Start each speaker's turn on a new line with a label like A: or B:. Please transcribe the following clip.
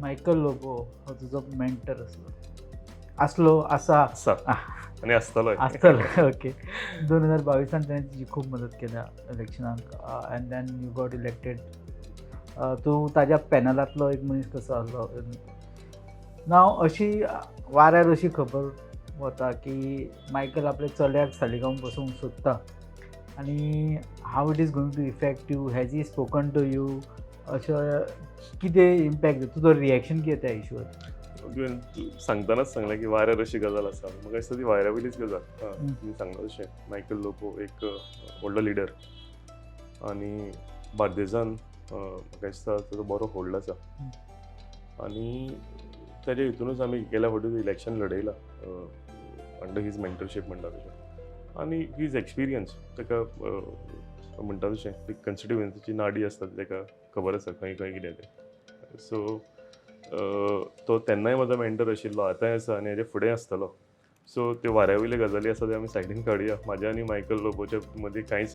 A: Michael Lobo हो तुजो mentor आसलो, आसलो, आसा.
B: आसा आनी आसतलोय.
A: आसतलो, ओके. 2022 ताणें तुजी खूब मदत केल्या इलेक्शनाक and then you got elected. तूं ताज्या पॅनलांतलो एक मनीस कसो आसलो. नाव अशी वाऱ्यार अशी खबर वता की मायकल आपल्या चल्याक सालिगांव बसोवंक सोदता आनी how it is going to effect you? Has he spoken to you? अशें कितें इम्पॅक्ट, तुजो रिएक्शन कितें त्या इशूवर?
B: तुवें सांगतानाच सांगलें की वाऱ्यार अशी गजाल आसा. म्हाका दिसता ती वाऱ्या वयलीच गजाल. तुमी सांगला तशें मायकल लोबो एक व्हडलो लिडर आनी बार्देजान म्हाका दिसता ताचो बरो होल्ड आसा आनी ताच्या हितूनच आमी गेल्या फावटी इलेक्शन लडयलां अंडर his mentorship म्हणटा तशें. आनी his experience ताका म्हणटा तशें ती कन्स्टिट्युएन्सीची नाडी आसता ती ताका खबर आसा, खंय खंय कितें तें. सो तो तेन्नाय म्हजो मेंटर आशिल्लो, आतांय आसा आनी हेजे फुडें आसतलो. सो त्यो वाऱ्या वयल्यो गजाली आसा त्यो आमी सायडीन काडुया. म्हाज्या आनी मायकल लोबोच्या मदीं कांयच